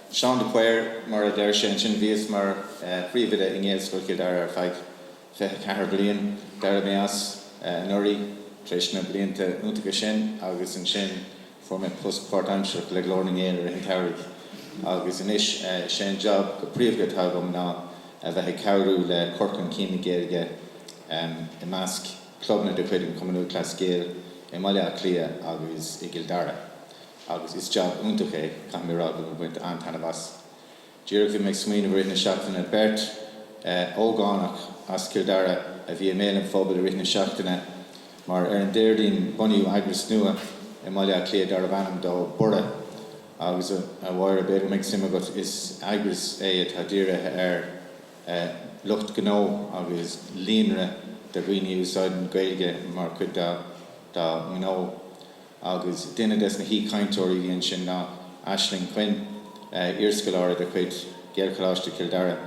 Seán de Paor, mar a deir sé ansin, bhíos mar phríomhoide i nGaelscoil Chill Dara ar feadh 24 bliain. D'éirigh mé as anuraidh tar éis na blianta iontacha sin agus ansin fuair mé post páirtaimsearach le Glór na nGael i rith an tsamhraidh agus anois is é an job go príomha atá agam ná a bheith ag cabhrú le cur chun cinn na Gaeilge i measc clubanna de chuid an Chumann Lúthchleas Gael i mBaile Átha Cliath agus i gCill Dara agus is job iontach é, caithfidh mé a rá go bhfuil mé ag baint an-taitneamh as. Díreach bhí mé ag smaoineamh i rith na seachtaine, beirt ógánach as Cill Dara a bhí i mbéal an phobail i rith na seachtaine mar ar an Déardaoin bunaíodh eagras nua i mBaile Átha Cliath darbh ainm dó Borradh agus a Mháire b'fhéidir go mbeidh suim agat, is eagras é atá dírithe ar lucht gnó agus líonra de dhaoine a úsáideann Gaeilge mar chuid dá ngnó agus duine des na haoichainteoirí a bhí ansin ná Aisling Quinn, iarscoláire de chuid Ghaelcholáiste Chill Dara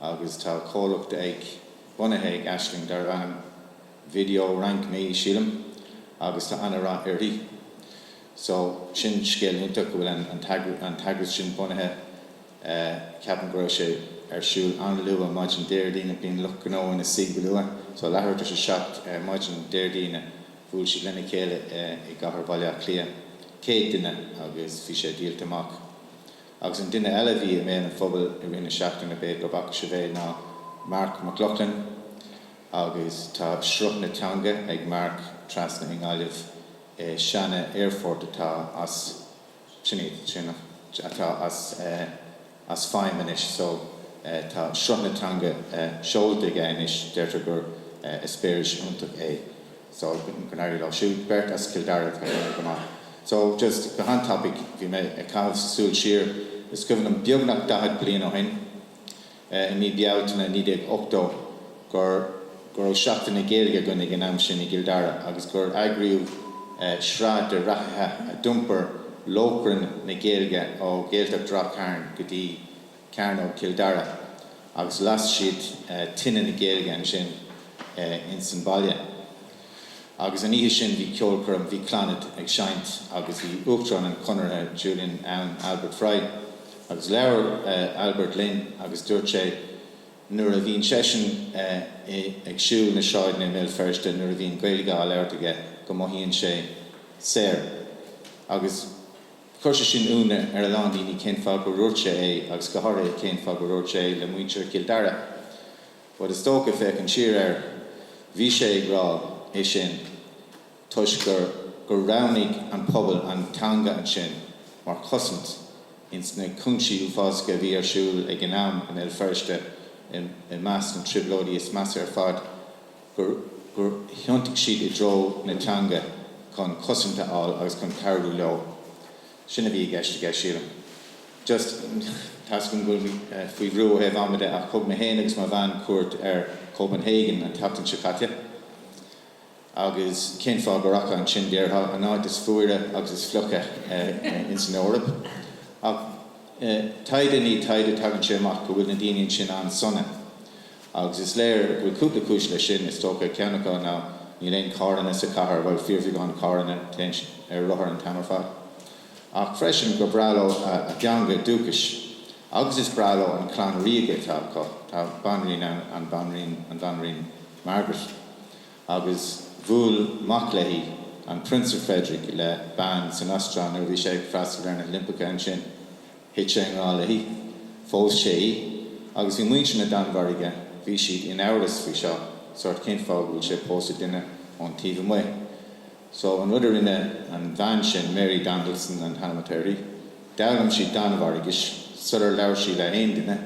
agus tá comhlacht ag bunaithe ag Aisling darbh ainm Video Rank Me, sílim, agus tá ana-rath uirthi. So, sin scéal iontach go bhfuil an t-eagras sin bunaithe. Ceapaim go raibh sé ar siúl an-luath maidin Déardaoin, bíonn lucht gnó ina suí go luath, so leathuair tar éis a 7 maidin Déardaoine bhuail siad lena chéile i gcathair Bhaile Átha Cliath, 100 duine agus bhí sé díolta amach. Agus an duine eile a bhí i mbéal an phobail i rith na seachtaine, b'fhéidir go bhfaca sibh é, ná Mark Mac Lochlainn agus tá Sruth na Teanga ag Mark trasna i nGaillimh i seana aerfort atá as sin iad, sin atá as as feidhm anois so tá Sruth na Teanga seolta aige anois, deirtear gur eispéireas iontach é so go n-éirí leo siúd, beirt as Cill Dara atá ag déanamh go maith. So just go han-tapaidh, bhí mé ag caitheamh súil siar, is cuimhin liom beagnach 40 bliain ó shin, i mí Bealtaine 1980 gur go raibh Seachtain na Gaeilge againn ag an am sin i gCill Dara agus gur eagraíodh sraith de reathaithe a d'iompair lóchrann na Gaeilge ó Ghaeltacht Ráth Chairn go dtí Cearnóg Chill Dara agus las siad tine na Gaeilge ansin ins an baile. Agus an oíche sin bhí ceolchoirm, bhí Clannad ag seinnt agus bhí Uachtarán an Chonartha, Julian, ann, Albert Fry. Agus labhair Albert linn agus dúirt sé nuair a bhíonn seisean ag siúl na sráideanna i mBéal Feirste nuair a bhíonn Gaeilge á labhairt aige go mothaíonn sé saor. Agus chuir sé sin ionadh ar a lán daoine cén fáth gur dhúirt sé é agus go háirithe cén fáth gur dhúirt sé é le muintir Chill Dara. But is dócha, féachaint siar air, bhí sé ag rá é sin toisc gur gur roghnaigh an pobal an teanga ansin mar chosaint ins na cúinsí uafásacha a bhí ar siúl ag an am i mBéal Feirste i measc na trioblóidí is measa ar fad, gur gur thiontaigh siad i dtreo na teanga chun cosaint a fháil agus chun cabhrú leo. Sin a bhí i gceist aige, sílim. Just, tá's agam go bhfuil mé faoi bhrú ó thaobh ama de ach thug mé féin agus mo bhean cuairt ar Copenhagen an tseachtain seo caite. Agus cén fáth go rachfá ansin, déarfá, an áit is fuaire agus is fliucha ins an Eoraip. Ach taighde i ndiaidh taighde tagann sé amach go bhfuil na daoine ansin an-sona. Agus is léir go bhfuil cúpla cúis leis sin, is dócha. Ceann acu ná níl aon carranna sa chathair, bhuel fíorbheagán carranna, téann siad ar rothar an t-am ar fad. Ach freisin gur breá leo a dteanga dúchais. Agus is breá leo an chlann ríoga atá acu. Tá banríon ann, an bhanríon, an bhanríon Margaret. Agus bhuail mac léi, an Prionsa Frederik, le bean san Astráil nuair a bhí sé ag freastal ar na hOilimpeacha ansin. Thit sé i ngrá léi. Phós sé í. Agus bhí muintir na Danmhairge, bhí siad in amhras faoi seo, sórt cén fáth go bhfuil sé ag pósadh duine ón taobh amuigh. So an rud a rinne an bhean sin, Mary Danielsen an t-ainm atá uirthi, d'fhoghlaim sí Danmhairgis sular labhair sí le haon duine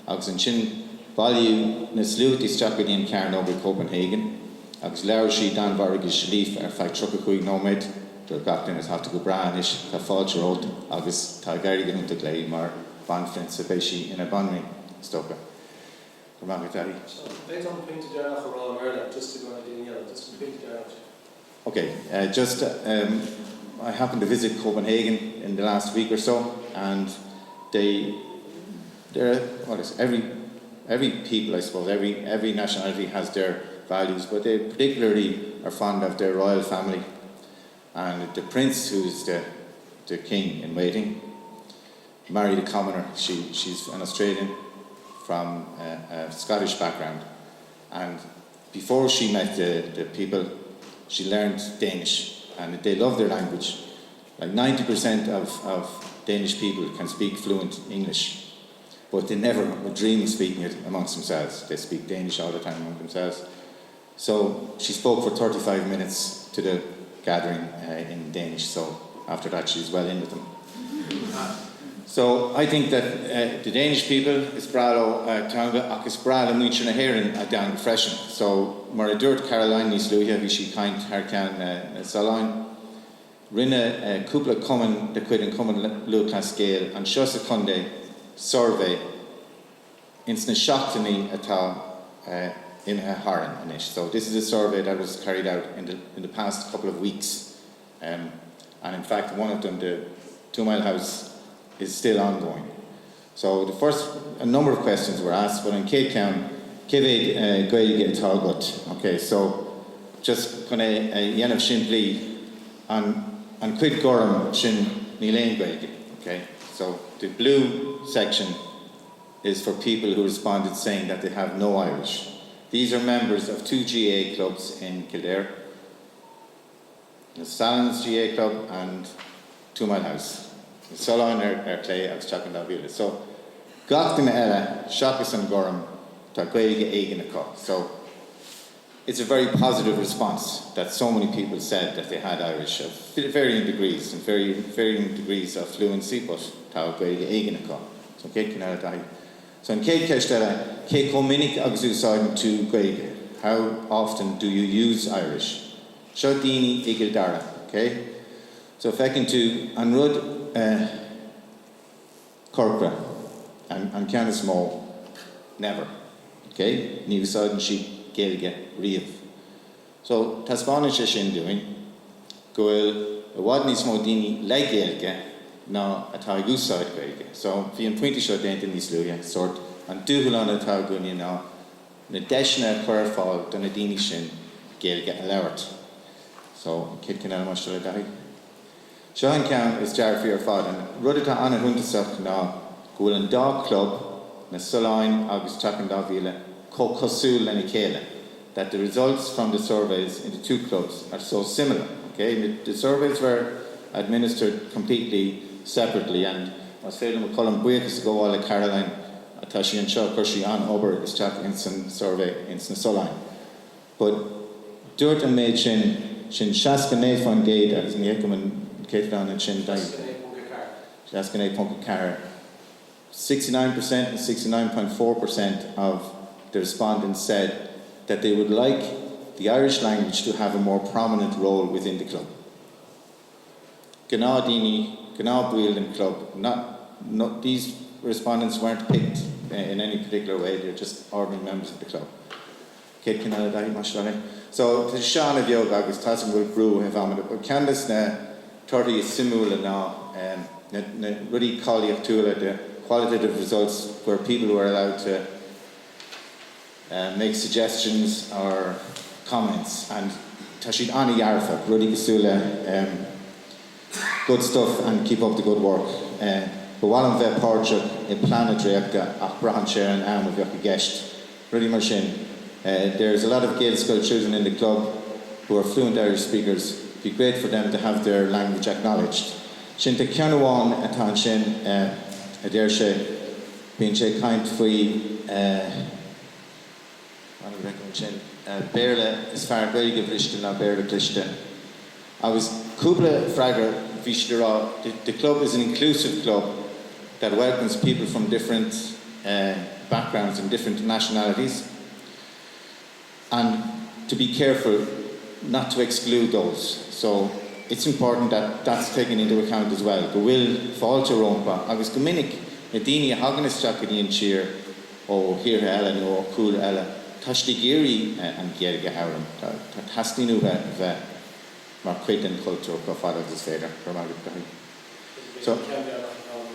agus ansin bailíodh na sluaite isteach go dtí an chearnóg i Copenhagen agus labhair sí Danmhairgis líofa ar feadh 35 nóiméad. Dúirt gach duine, tá tú go breá anois, tá fáilte romhat agus tá ag éirí go hiontach léi mar bhanphrionsa, beidh sí ina banríon, is dócha. Go raibh maith agat, Daithí. So, b'fhéidir an pointe deireanach a rá i mBéarla, just i gcomhair na daoine eile, just an pointe deireanach. Ok, just I happened to visit Copenhagen in the last week or so and they they're what is every every people I suppose every every nationality has their values but they particularly are fond of their royal family and the prince who's the the king in waiting. married a commoner. She, she's an Australian from a, a Scottish background. And before she met the, the people, she learned Danish and they love their language. Like 90% of, of Danish people can speak fluent English, but they never would dream of speaking it amongst themselves. They speak Danish all the time among themselves. So she spoke for 35 minutes to the gathering uh, in Danish, so after that she's well in with them. So I think that uh, the Danish people is breá leo a dteanga ach is breá le muintir na hÉireann a dteanga freisin. So mar a dúirt Caroline níos luaithe bhí sí ag caint thar ceann na Solláin. Rinne uh, cúpla cumann de chuid an Chumann Lúthchleas Gael anseo sa chontae suirbhé ins na seachtainí atá uh, imithe tharainn anois. So this is a survey that was carried out in the, in the past couple of weeks. Um, and in fact, one of them, the Two Mile House, is still ongoing. So the first, a number of questions were asked, but an chéad cheann, cé mhéad uh, Gaeilge atá agat. Okay, so just chun é a dhéanamh simplí an, an chuid gorm sin níl aon Gaeilge. Okay, so the blue section is for people who responded saying that they have no Irish. These are members of two GAA clubs in Kildare, the Sallins GAA Club and Two Mile House. Na Solláin ar, ar clé agus Teach an Dá Mhíle. So gach duine eile seachas an gorm tá Gaeilge éigin acu. So it's a very positive response that so many people said that they had Irish of varying degrees and very varying degrees of fluency, but tá Gaeilge éigin acu. So chéad cheann eile Daithí. So an chéad cheist eile, cé chomh minic agus úsáideann tú Gaeilge? How often do you use Irish? Seo daoine i gCill Dara, okay? So feiceann tú an rud uh, corcra an, an ceann is mó never. Okay? Ní úsáideann siad Gaeilge riamh. So taispeánann sé sin dúinn go bhfuil i bhfad níos mó daoine le Gaeilge ná atá ag úsáid Gaeilge. So bhí an pointe seo déanta níos luaithe, sórt an dúshlán atá againne ná na deiseanna a chur ar fáil do na daoine sin Gaeilge a labhairt. So an chéad cheann eile más le Daithí. Seo an ceann is dearfaí ar fad an rud atá an-shuntasach ná go bhfuil an dá club na Solláin agus Teach an Dá Mhíle chomh cosúil lena chéile, that the results from the surveys in the two clubs are so similar. Okay? The, the surveys were administered completely separately and más féidir liom a buíochas a ghabháil le Caroline atá sí anseo chuir sí an-obair isteach in san survey ins na Solláin. But dúirt an méid sin sin 69% agus ní an céatadán sin 69.4. 69% and 69.4% of the respondents said that they would like the Irish language to have a more prominent role within the club. Gnáthdaoine, gnáthbhaill den club, not, not these respondents weren't picked in any particular way, they're just ordinary members of the club. Céad ceann eile Daithí más le. So tá sé an-bheag agus tá bhfuil brú bh ceann de na torthaí is suimiúla ná um, na, na rudaí cáilíochtúla the qualitative results where people were allowed to uh, make suggestions or comments and tá siad an-dearfach rudaí cosúil le um, good stuff and keep up the good work. Uh, Ba mhaith liom bheith páirteach i bplean dréachta ach braitheann sé ar an am a bheadh i gceist. Rudaí mar sin. Uh, there's a lot of Gaelscoil children in the club who are fluent Irish speakers. It'd be great for them to have their language acknowledged. Sin tá ceann amháin atá ansin uh, a deir sé bíonn sé caint faoi uh, sin uh, Béarla is fearr Gaeilge bhriste ná Béarla cliste. Agus cúpla freagra bhí siad rá the, the club is an inclusive club that welcomes people from different uh, backgrounds and different nationalities and to be careful not to exclude those. So it's important that that's taken into account as well. Go bhfuil fáilte rompu agus go minic na daoine a thagann isteach go dtí an tír ó thíortha eile nó ó chúlra eile, Tá siad ag iarraidh an Ghaeilge a fhoghlaim Tá teastaíonn uathu bheith mar chuid den chultúr chomh fada agus is féidir go So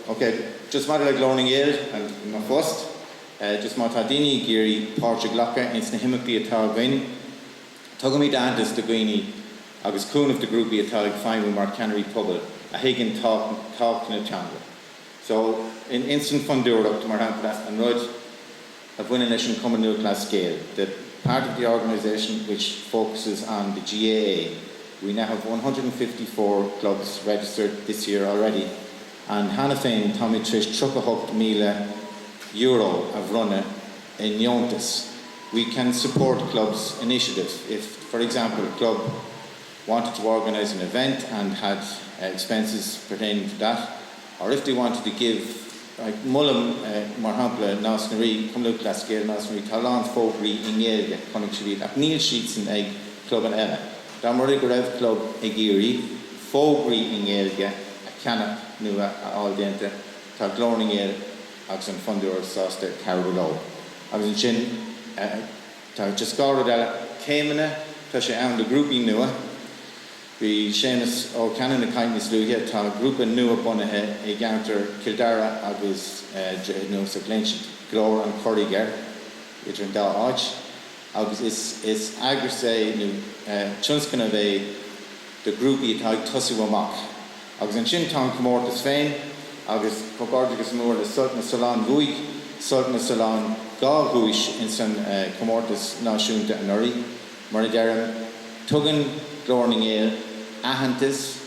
okay, just maidir le Glór na nGael and mo phost, uh, just má tá daoine ag iarraidh páirt a ghlacadh ins na himeachtaí atá againn, Tugaimid aitheantas do dhaoine agus cúnamh do ghrúpaí atá ag feidhmiú mar cheannairí pobail a thuigeann tábhacht na teanga. So, in insan Fondúireacht, mar shampla, an rud a bhaineann leis an Cumann Lúthchleas Gael, the part of the organisation which focuses on the GAA, we now have 154 clubs registered this year already and cheana féin táimid tar éis €38,000 a bhronnadh i ndeontas. We can support clubs' initiatives if, for example, a club wanted to organise an event and had expenses pertaining to that or if they wanted to give like molaim mar shampla Nás na Rí, Cumann Lúthchleas Gael Nás na Rí, tá a lán fógraí i nGaeilge, chonaic sibh iad, ach níl siadsan ag clubanna eile. Dá mba rud é go raibh club ag iarraidh fógraí i nGaeilge a cheannach nó a fháil déanta, tá Glór na nGael agus an Fondúireacht sásta cabhrú leo. Agus ansin tá just dhá rud eile, céimeanna, tá sé ann do ghrúpaí nua. Bhí Séamus Ó Ceannabháin ag caint níos luaithe. Tá grúpa nua bunaithe i gceantar Chill Dara agus Droichead Nua sa Ghlinsint, Glór an Churraigh air, idir an dá áit, agus is is eagras é nó tionscnamh é do ghrúpaí atá ag tosú amach. Agus ansin tá an comórtas féin agus comhghairdeachas mór le Sult na Sollán. Bhuaigh Sult na Sollán dhá dhuais insan chomórtas náisiúnta anuraidh. Mar a deirim, tugann Glór na nGael aitheantas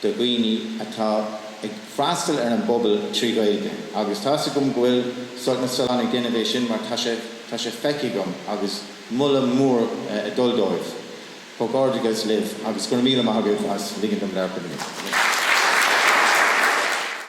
do dhaoine atá ag freastal ar an bpobal trí Ghaeilge agus tá's agam go bhfuil Sult na Sollán ag déanamh é sin mar tá sé tá sé feicthe agam agus moladh mór ag dul dóibh. Comhghairdeachas libh agus go raibh míle maith agaibh as ligean dom labhairt inniu.